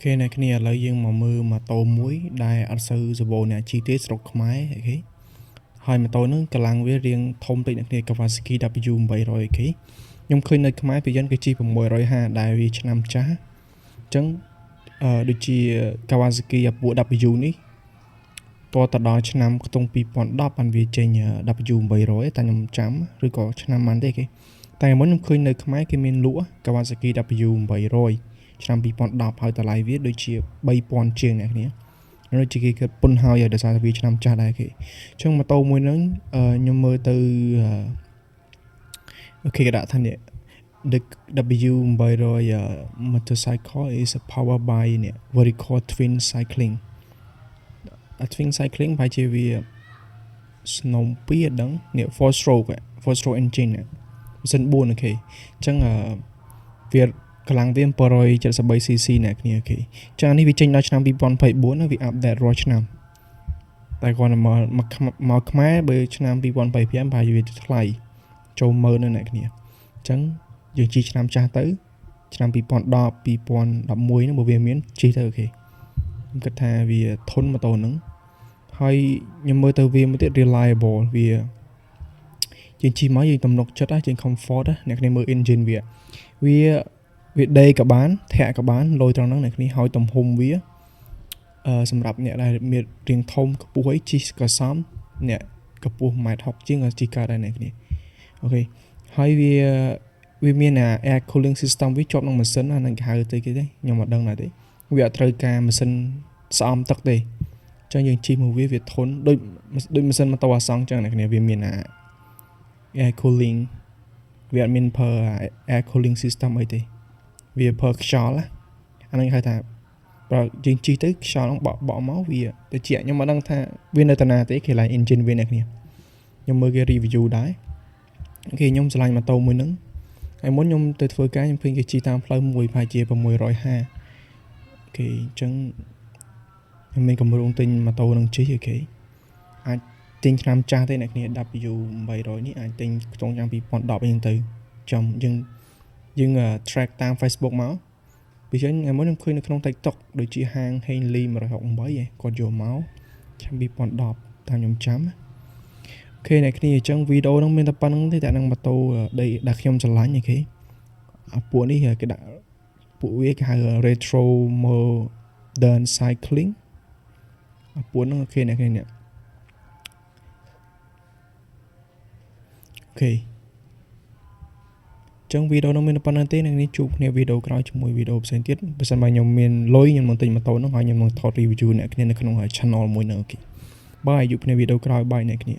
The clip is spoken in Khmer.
OK អ្នកគ្នាឥឡូវយើងមកមើលម៉ូតូមួយដែលអត់សូវសម្បូរអ្នកជិះទេស្រុកខ្មែរ OK ហើយម៉ូតូហ្នឹងកម្លាំងវារៀងធំតិចអ្នកគ្នា Kawasaki W800 OK ខ្ញុំឃើញនៅខ្មែរពីយន្តគេជិះ650ដែលវាឆ្នាំចាស់អញ្ចឹងអឺដូចជា Kawasaki អាពួក W នេះតទៅដល់ឆ្នាំខ្ទង់2010បានវាចេញ W800 តែខ្ញុំចាំឬក៏ឆ្នាំប៉ុន្មានទេគេតែមុនខ្ញុំឃើញនៅខ្មែរគេមានលក់ Kawasaki W800 ឆ្នាំ2010ហើយតម្លៃវាដូចជា3000ជាងអ្នកគ្នាដូចជាគេគិតពន្ធហើយដោយសារតែវាឆ្នាំចាស់ដែរគេអញ្ចឹងម៉ូតូមួយហ្នឹងខ្ញុំមើលទៅ OK គេដាក់ថានេះ The W800 motorcycle is powered by នេះ vertical twin cycling twin cycling ប្រហែលជាវាស្នំពីរអត់ដឹងនេះ four stroke four stroke engine ម៉ាស៊ីន4 OK អញ្ចឹងវាកម្លាំងវា 773 cc អ្នកគ្នា OK ចានេះវាចេញដល់ឆ្នាំ2024ណាវា update រាល់ឆ្នាំតែគាត់មកមកខ្មែរបើឆ្នាំ2025ប្រហែលជាវាថ្លៃចូលម៉ឺនណាអ្នកគ្នាអញ្ចឹងយើងជិះឆ្នាំចាស់ទៅឆ្នាំ2010 2011ហ្នឹងបើវាមានជិះទៅ OK ខ្ញុំគិតថាវាធន់ម៉ូតូហ្នឹងហើយខ្ញុំមើលទៅវាមួយទៀត reliable វាយើងជិះមកយើងទំនុកចិត្តណាយើង comfort ណាអ្នកគ្នាមើល engine វាវាវាដេកក៏បានធាក់ក៏បានលយត្រង់ហ្នឹងអ្នកគ្នាហើយទំហំវាអឺសម្រាប់អ្នកដែលមានរាងធំខ្ពស់អីជិះក៏សមអ្នកកម្ពស់1.60ម៉ែត្រជាងក៏ជិះកើតដែរអ្នកគ្នា OK ហើយវាវាមានអា air cooling system វាជាប់នឹងម៉ាស៊ីនណានឹងគេហៅទៅគេទេខ្ញុំអត់ដឹងដែរទេវាអត់ត្រូវការម៉ាស៊ីនស្អំទឹកទេអញ្ចឹងយើងជិះមកវាវាធន់ដូចដូចម៉ាស៊ីនម៉ូតូអាសង់អញ្ចឹងអ្នកគ្នាវាមានអា air cooling វាអត់មានប្រើ air cooling system អីទេវាប្រើខ្យល់ណាអាហ្នឹងគេហៅថាបើយើងជិះទៅខ្យល់ហ្នឹងបក់បក់មកវាទៅជាខ្ញុំមិនដឹងថាវានៅតាណាទេគេឡើង engine វាអ្នកគ្នាខ្ញុំមើលគេ review ដែរ OK ខ្ញុំឆ្លាញ់ម៉ូតូមួយហ្នឹងហើយមុនខ្ញុំទៅធ្វើការខ្ញុំឃើញគេជិះតាមផ្លូវមួយប្រហែលជា650 OK អញ្ចឹងខ្ញុំមានកម្រងទិញម៉ូតូនឹងជិះ OK អាចទិញឆ្នាំចាស់ទេអ្នកគ្នា W800 នេះអាចទិញខ្ទង់ឆ្នាំ2010អីហ្នឹងទៅចាំយើងយើង track តាម Facebook មកពីចឹងថ្ងៃមុនខ្ញុំឃើញនៅក្នុង TikTok ដូចជាហាង Henley 168ឯងគាត់យកមកឆ្នាំ2010តាមខ្ញុំចាំ OK អ្នកគ្នាអញ្ចឹងវីដេអូហ្នឹងមានតែប៉ុណ្្នឹងទេតែនឹងម៉ូតូដីដែលខ្ញុំស្រឡាញ់ OK អាពួកនេះគេដាក់ពួកវាគេហៅ retro modern cycling អាពួកហ្នឹង OK អ្នកគ្នានេះ OK ចឹងវីដេអូនោះមានតែប៉ុណ្្នឹងទេនឹងនេះជួបគ្នាវីដេអូក្រោយជាមួយវីដេអូផ្សេងទៀតបើសិនបើខ្ញុំមានលុយខ្ញុំនឹងទិញម៉ូតូនោះហើយខ្ញុំនឹងថត review អ្នកគ្នានៅក្នុង channel មួយហ្នឹង OK bye ជួបគ្នាវីដេអូក្រោយ bye អ្នកគ្នា។